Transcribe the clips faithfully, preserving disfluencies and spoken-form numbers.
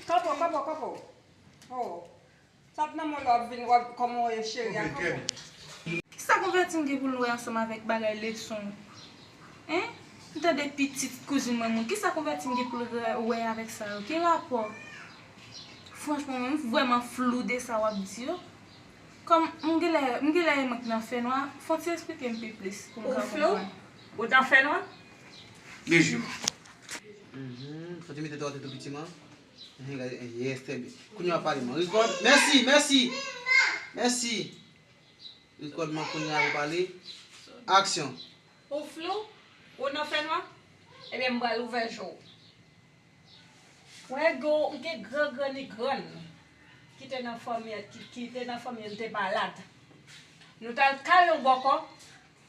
Kanpo, kanpo, kanpo. Oh. Sa t nan men w la w ap vin, w ap, kòman w ye cheri a, kanpo. Kisa konvèti m gen pou l wè ansanm avèk bagay leson yo? Hein? M tande pitit kouzin mwen moun. Kisa konvèti m gen pou l wè avèk sa yo? Ki rapò? Franchman, mwen, m vrèman flou de sa w ap di yo. Kòm m genlè, m genlè e mwen k nan fènwa, fò w ti esplike m pi plis pou m ka konprann. Ou flou? Ou nan fènwa? Lejèman. Mhm. Fò w ti mete tèt ou tou piti man. Mhm, gade, eh, yes, trè byen. Kounye a w ap pale man. Record. Mèsi, mèsi. Mèsi. Record man, kounye a w ap pale. Aksyon. Ou flou? Ou nan fènwa? Ebyen, m pral ouvè je w. Mwen gen, m gen gran gran ni grann ki te nan fanmi an, ki, ki te nan fanmi an, te malad. Nou t al kay yon bòkò,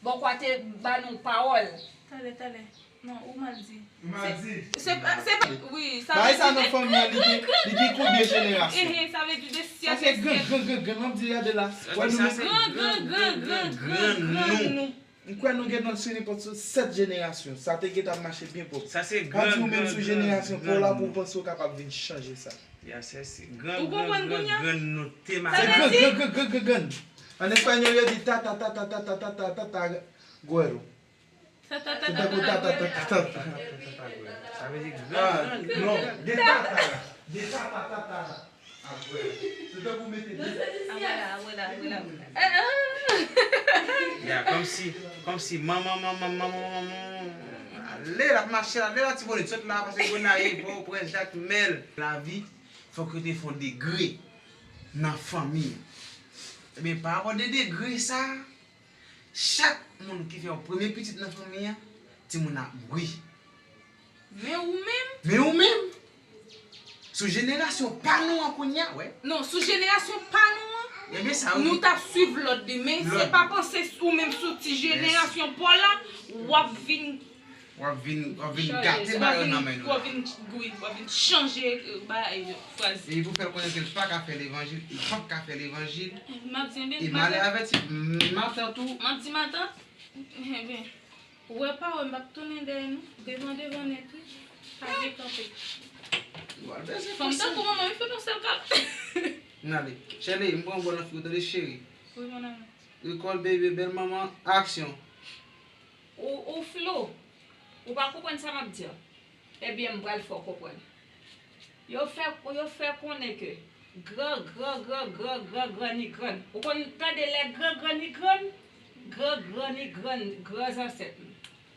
bòkò a te ba nou pawòl. Tande, tande. Non, ou mal di. Ou mal di. Se pa, se pa, wi, sa vle di nan fanmi an, li gen, li gen konbyen jenerasyon? Ehe, sa vle di de syèk an syèk. Sa se gran gran gran gran, m ap di, gade la. Wè nou menm. Gran gran gran gran gran gran nou. M kwè nou gentan sou nenpòt sou sèt jenerasyon. Sa te gentan ap mache byen pwòp. Sa se gran gran gran gran nou. Pa di ou menm sou jenerasyon pa w la pou w panse w kapab vin chanje sa. Ya, sa se gran gran gran gran nou te malad. Se gran gran gran gran gran gran. An espanyòl, yo di tata tata tata tata tata abuelo. Se tankou tata tata tata. Sa vle di gran gran gran gran. Non, de tata, de tata tata. Abuelo. Se tankou mete de. Abuela, abuela, abuela. Ya, kòmsi, kòmsi manman, manman, manman, manman. Ale, l ap mache, ale, Latibonit, sot la, pase Gonayiv, Pòtoprens, Jakmèl. Lavi, fòk yo te fè yon degre nan fanmi an. Ebyen, pa rapò de degre sa, chak moun ki fè yon premye pitit nan fanmi an, timoun nan ap mouri. Men ou menm? Men ou menm? Sou jenerasyon pa nou an kounye a, wè. Non, sou jenerasyon pa nou an, ebyen, sa, wi, nou t ap swiv lòd li, men se pa panse ou menm sou ti jenerasyon pa w la, w ap vin W ap vin, w ap vin gate bagay nan men nou la. W ap vin, wi, w ap vin chanje, euh, bagay yo, fraz. E pou fè l konnen ke l pa ka fè levanjil, li p ap ka fè levanjil. M ap di, enben, e malè avèti, m, matant ou. M ap di matant, enben, ou wè pa wè, m p ap tounen dèyè nou, devan, devan nèt, wi. Pa vle kanpe. Ou al bèze fanm tankou manman, wi, fè nou sèl kal. N ale. Chèle, m pran bò nan figi w, tande, cheri. Wi, mon amour. Record, baby, bèl manman, aksyon. Ou, ou flou. Ou pa konprann sa m ap di a. Ebyen, m pral fè w konprann. Yo fè, yo fè konnen ke gran, gran, gran, gran, gran, gran ni grann. Ou konn tande lè gran, gran ni grann? Gran, gran ni grann, gran zansèt nou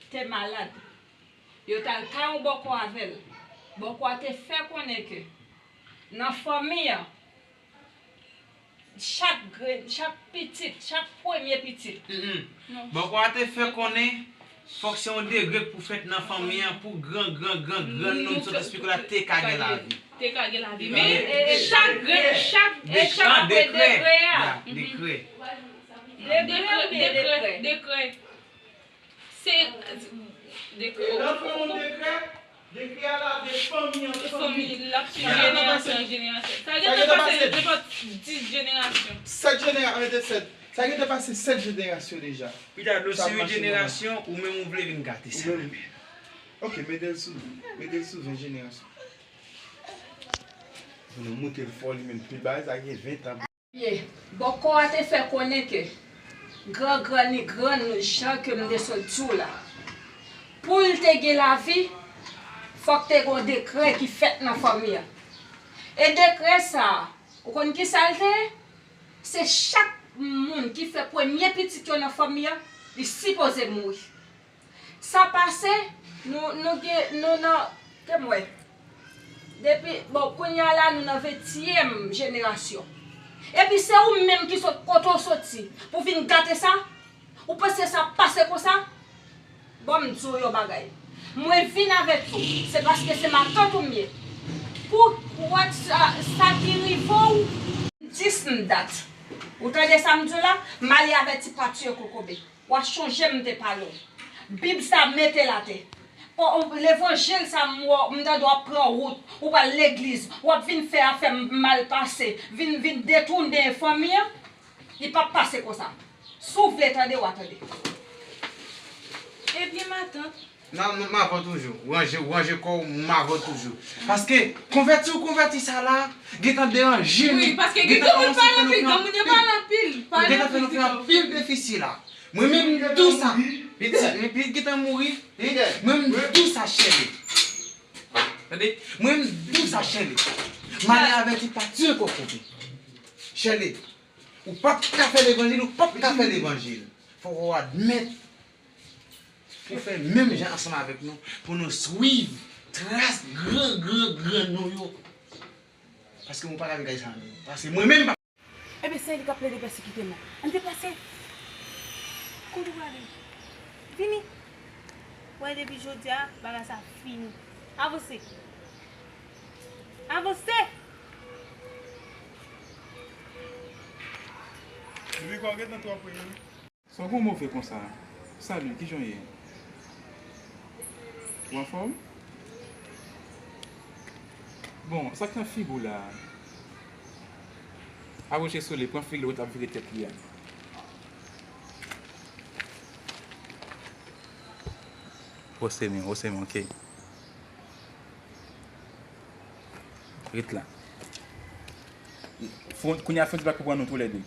te malad. Yo t al kay yon bòkò avè l. Bòkò a te fè konnen ke nan fanmi an, chak grenn, chak pitit, chak premye pitit. Mm, mm. Bòkò a te fè konnen fòk se yon degre k pou fèt nan fanmi an pou gran, gran, gran, gran nou m sot esplike w la te ka gen lavi. Te ka gen lavi. Men, e, e, chak grenn, chak, e, chak apre dekrè a. Dekrè, dekrè. Dekrè, dekrè, dekrè. Se dekrè. E lè w fè yon dekrè, dekrè a la de fanmi an fanmi. L ap swiv jenerasyon an jenerasyon. Sa gentan pase nenpòt dis jenerasyon. Sèt jenera-, mete sèt. Sa gentan pase sèt jenerasyon deja. Pita, nou se uit jenerasyon, ou menm ou vle vin gate sa. Ou menm. Ok, mete l sou, mete l sou ven jenerasyon. Pou nou moute l fò, li menm pi ba, sa gen ven tan. Bòkò a te fè konnen ke gran gran ni grann nou, jan ke m te sot di w la, pou l te gen lavi, fòk te gen yon dekrè ki fèt nan fanmi an. E dekrè sa a, ou konn ki sa l te ye? Se chak moun ki fè premye pitit yo nan fanmi an, li sipoze mouri. Sa pase, nou, nou gen, nou nan, ke m wè. Depi, bon, kounye a la, nou nan ventyèm jenerasyon. Epi se ou menm ki sot kote w soti pou vin gate sa? Ou panse sa ap pase konsa? Bon, m di w yon bagay. Mwen vin avèk ou, se paske se matant ou m ye. Pou kwè sa, sa ki rive w, dis m dat. Ou tande sa m di w la? M ale avèti pa tiye kokobe. W a chonje m te pale w. Bib sa mete l atè. Levanjil sa m wè w, m tande w ap pran wout, ou pral legliz, w ap vin fè afè m mal pase, vin, vin detounen fanmi an, li p ap pase konsa. Si w vle tande, w a tande. Ebyen, matant, Nan, nan, m avè w toujou. Ranje, ranje kò w, m avè w toujou. Paske konvèti ou konvèti sa la, gentan deranje nou. Wi, paske gen granmoun pale anpil, granmoun yo pale anpil, pale anpil, gentan fè nou fè anpil defi sila. Mwen menm m di w sa. Pitit, men pitit gentan mouri. Mwen menm m di w sa, Chèlè. Tande? Mwen menm m di w sa, Chèlè. Malè avèti pa tiye kòk koupe. Chèlè, ou p ap ka fè levanjil, ou p ap ka fè levanjil. Fòk ou admèt pou fè menm jan ansanm avèk nou, pou nou swiv tras gran, gran, gran nou yo. Paske mwen pa ka vin gade sa menm. Paske mwen menm pa. Ebyen, se li k ap plede pèsekite m lan. Ann deplase. Kote w prale? Vini. Wè, depi jodi a, bagay sa fini. Avanse. Avanse! Li gon ret nan twa pwen yo. Sa w gen w move konsa? Salut, kijan w ye? Ou anfòm? Bon, sa k nan figi w la a? Abwoche sou li, pran figi l, ou t ap vire tèt li a. Wose men, wose men, ok. Ret la. Fon, kounye a fon ti bak pou pran nou toulède.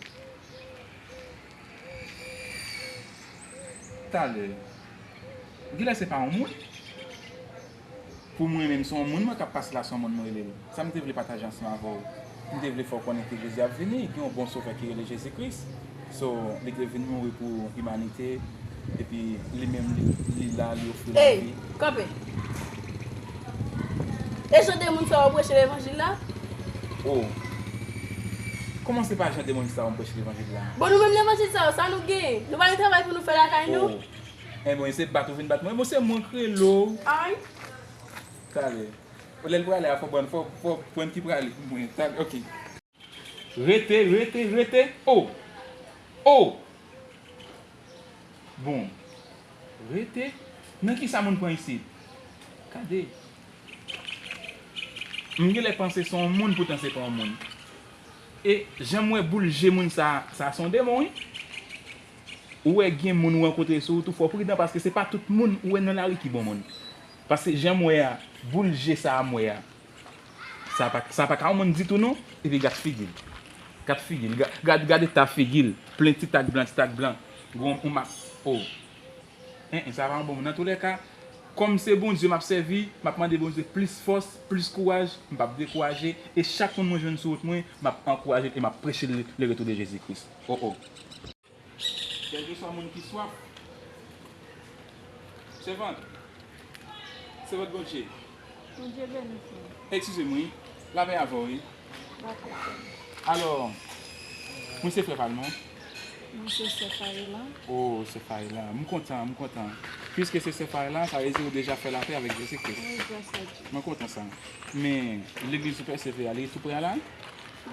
Talè. Genlè se pa yon moun. Pou mwen menm, se yon moun mwen k ap pase la, se yon moun mwen rele l. Sa m te vle pataje ansanm avè w. M te vle fè w konnen ke Jezi ap vini, gen yon bon sovè ki rele Jezi Kris. So, li te vin mouri pou imanite, epi li menm, li, li la, li ofri lavi. Ey, kanpe! E jan de moun sa w ap preche levanjil la? Oh! Kòman se pa jan de moun sa w ap preche levanjil la? Bon, nou menm levanjil sa yo, sa nou genyen? Nou pa gen travay pou nou fè lakay nou? Oh! Enben, se bat ou vin bat mwen. Bon, se mwen k rele w. Ay! Talè. Lè l prale a, fò pran, fò, fò pran ki prale pou mwen. Talè, ok. Rete, rete, rete. Oh! Oh! Bon. Rete. Nan ki sa moun pran isit? Gade. M genlè panse se yon moun, poutan se pa yon moun. E jan m wè boul je moun sa, sa se yon demon, wi. Ou wè gen moun ou rankontre sou wout ou, fò w pridan, paske se pa tout moun ou wè nan lari ki bon moun. Paske jan m wè a, boul je sa a m wè a, sa pa, sa pa ka yon moun ditou non, epi gad figi l. Gad figi l, ga-, gad, gad eta figi l, plen ti tak blan, ti tak blan. Gon, yon mak, oh. En, en, sa pa yon bon moun. Antoulèka, kòm se Bondye m ap sèvi, m ap mande Bondye plis fòs, plis kouraj, m p ap dekouraje, e chak moun mwen jwenn sou wout mwen, m ap ankouraje l e m ap preche le, le retour de Jésus-Christ. Oh, oh. Kèlkeswa moun ki swaf. Sèvant. Sèvant Bondye. Bondye beni w, frè m. Eskize m, wi. Lapè avè w, wi. Lapè, frè m. Alò, mwen se frè pa l, non? Mwen se sè Fayelan. Oh, sè Fayelan. M kontan, m kontan. Piske se sè Fayelan, sa vle di ou deja fè lapè avèk Jezi Kris. Wi, gras a Dye. Mwen kontan sa. Men, legliz ou pèsevre a, li tou pre a la?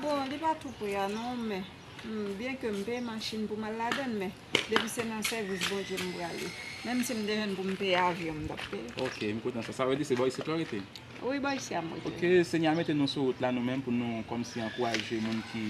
Bon, li pa tou pre a, non, men Hmm, byenke m peye machin pou m al ladan l, men depi se nan sèvis Bondye m prale. Menm si m te jwenn pou m peye avyon, m t ap peye. Ok, m kontan sa. Sa vle di se bò isit w rete? Wi, bò isi a m rete. Ok, Senyè a mete nou sou wout la nou menm pou nou kòmsi ankouraje moun ki,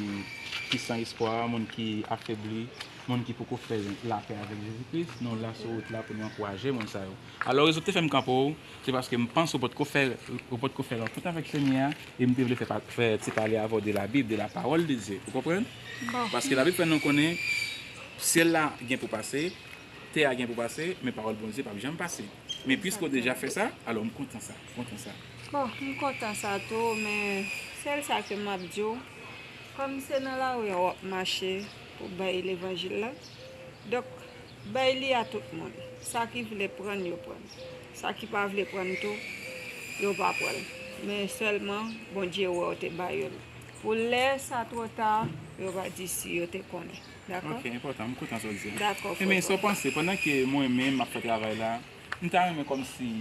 ki san espwa, moun ki afebli, moun ki poko fè lapè avèk Jezi Kris. Nou la sou wout la pou nou ankouraje moun sa yo. Alò, rezon ki te fè m kanpe w, se paske m panse w potko fè, w potko fè rankont avèk Senyè a, e m te vle fè pa, fè ti pale avè w de Labib, de la parole de Dieu. Ou konprann? Bon. Paske Labib fè nou konnen, syèl la gen pou pase, tè a gen pou pase, men pawòl Bondye p ap janm pase. Men piske w deja fè sa, alò m kontan sa, m kontan sa. Bon, m kontan sa tou, men sèl sa ke m ap di w, kòm se nan lari a w ap mache pou bay levanjil la, donk, bay li a tout moun. Sa ki vle pran l, yo pran l. Sa ki pa vle pran l tou, yo pa pran l. Men sèlman, Bondye wè w te ba yo l. Pou lè sa twò ta, yo va di si yo te konnen. Dakò? Ok, enpòtan. M kontan sa w di a. Dakò, frè. Men sa w panse, pandan ke mwen menm m ap fè travay la, m ta renmen kòmsi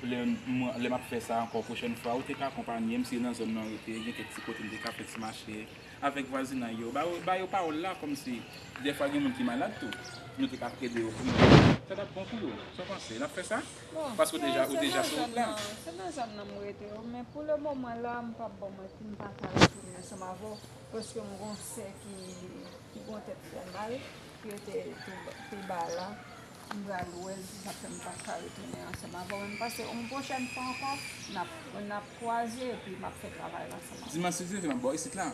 lè m, lè m ap fè sa ankò pwochèn fwa, ou te ka akonpanye m, si nan zòn nan w rete, gen kèk ti kote m te ka fè ti mache, avèk vwazinay yo. Ba yo, ba yo pawòl la, kòmsi dèfwa gen moun ki malad tou. Nou te ka ede yo priye. Sa t ap bon pou yo. Sa w panse? N ap fè sa? Bon, paske w deja, ou deja sou wout la. Se nan zòn nan m rete yo, men pou le moman la, m p ap ba w manti, m pa ka retounen ansanm avè w, paske m gon sè ki, ki gon tèt fè mal, ki rete pi, pi ba la. M pral wè l, si sa fè m pa ka retounen ansanm avè w, men m panse yon pwochèn fwa ankò, n ap, n ap kwaze, epi m ap fè travay la ansanm avè w. Dimanch, si Dye vle, m ap bò isit la.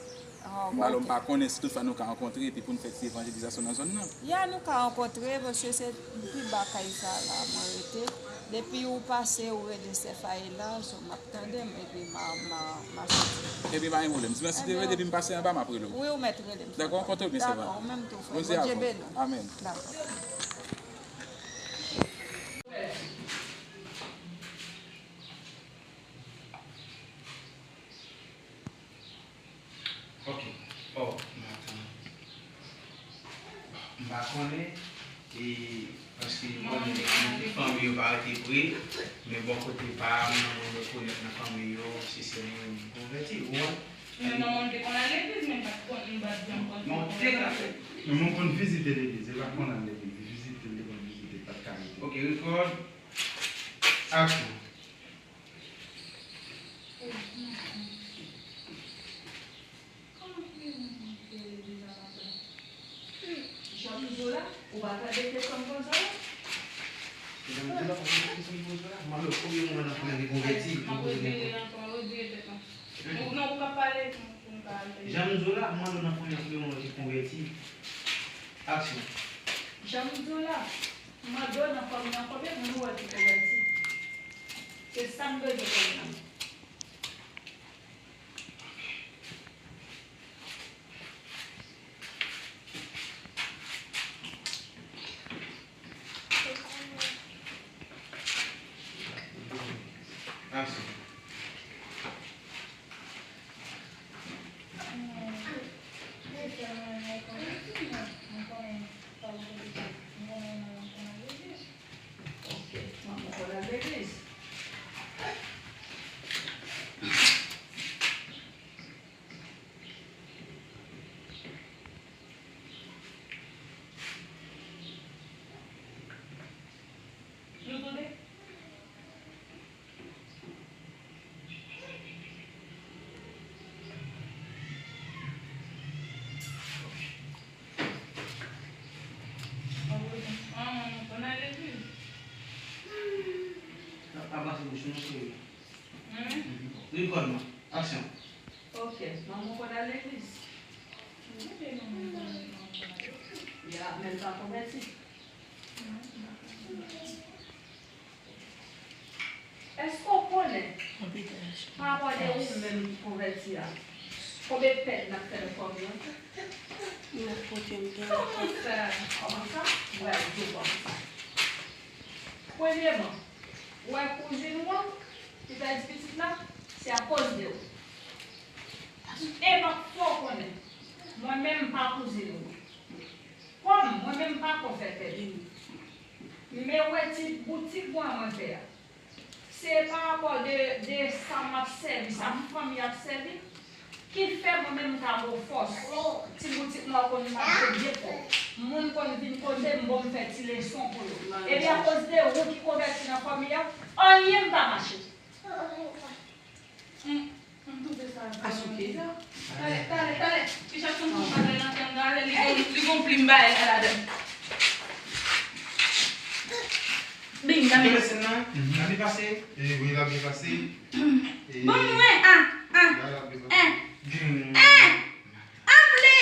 Ah, m pa, m pa konnen si tout fwa nou ka rankontre, epi pou n fè ti evanjelizasyon nan zòn nan. Ya, nou ka rankontre, paske se pi ba kay sa la, mwen rete. Depi ou pase, ou rele sè Faye la, so m ap tande m, epi m a, m a, m a soti. Epi pa gen pwoblèm. Dimanch, si Dye vle, depi m pase anba, m ap rele w. Wi, ou mèt rele m. Dakò, kontre byen, sè Faye. Dakò, ou menm tou, frè. Bondye avè w. Bondye beni w. Amèn. Dakò. Ok. Oh, m ap tann. M pa konnen, e, paske m konnen fanmi yo pa rete pre, men bò kote pa m, mwen rekonèt nan fanmi yo, se sè mwen menm ki konvèti, ou wè. Men manman m te konn al legliz, men m pa t konn, m pa t janm konn. Bon, te ka fè. Men mwen konn vizite legliz, e pa konn al legliz, vizite, m te konn vizite, pa t ka rete. Ok, record. Action. Kòman prezidan te deja pase la? Jan m di w la, ou pa tande kesyon m poze w la? Jan m di w la, ou pa tande kesyon m poze w la? Manlo, konbyen moun nan fanmi an ki konvèti? M ap revire ankò, m ap revire tèt mwen. Non, ou ka pale pou m ka al fè. Jan m di w la, manlo nan fanmi an konbyen moun ki konvèti? Aksyon. Jan m di w la, mande w nan fanmi an konbyen moun ou wè ki konvèti? Se sa m bezwen konnen. Aksyon. Ok, manman konn al legliz. Nou tande? Manman, nou konn al legliz. Pa pase bouch ou non, cheri. Record man. Aksyon. Ok, manman konn al legliz. Ya, men l pa konvèti. Èske w konnen, pa rapò de ou menm ki konvèti a, konbyen pèd n ap fè nan fanmi an? Kòman fè, kòman sa? M pral di w kòman sa. Premyèman, ou wè kouzin ou an ki pèdi pitit la, se akoz de ou. E m ap fè w konnen, mwen menm m pa kouzin ou. Kòm mwen menm m pa ko fè pèdi. Men wè ti bout ti bwa mwen fè a. Se pa rapò de, de sa m ap sèvi, sa fanmi ap sèvi, ki fè mwen menm m ka bo fòs. Ti boutik mwen konn mache byen fò. Moun konn vin kote m, bon, m fè ti leson pou yo. Epi akoz de ou ki konvèti nan fanmi an, anyen m pa mache. M, m twouve sa vrèman bizarre. Talè, talè, talè. Richardson pran bagay nan kè m, talè, li gon, li gon plim bagay la ladan. Bing, dame. Kite sèn nan, l ap byen pase. E wi, l ap byen pase. Ban mwen, ah, ah, eh, eh, anble.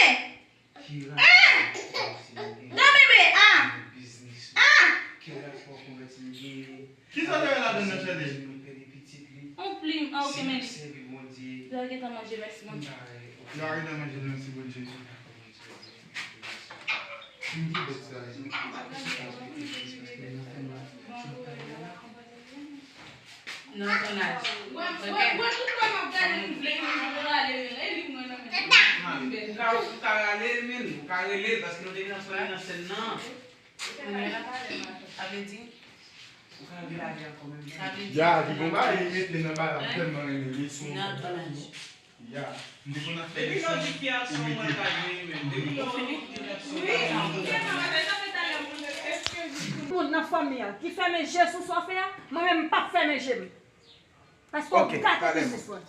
Kira, eh, dame, be, ah, ah. Kira, fò konvèti m genyen. Kisa w te wè ladan nan, Chèlè? On plim, ah, ok, men li. Yo gentan manje, mèsi Bondye. Yo gentan manje, mèsi Bondye. M di bèt sa. Non, ton âge. Mwen, mwen, mwen, tout lè m ap gade m vle, m rale men, e li mwen nan men. Ou ka, ou ka rale l, men ou ka rele l, paske nou te gen nan sèn nan. Sa vle di? Ou ka rele l ankò menm jan. Sa vle di? Ya, li gon bagay li mete nan bagay la, m tèlman renmen leson. Non, ton âge. Ya, m te konn ap fè leson, ou mete. Ou fini? Wi, m te nan batay sa fè talè, mwen, èske moun nan fanmi an ki fèmen je sou sa w fè a, mwen menm m p ap fèmen je m. Paske w gate biznis mwen.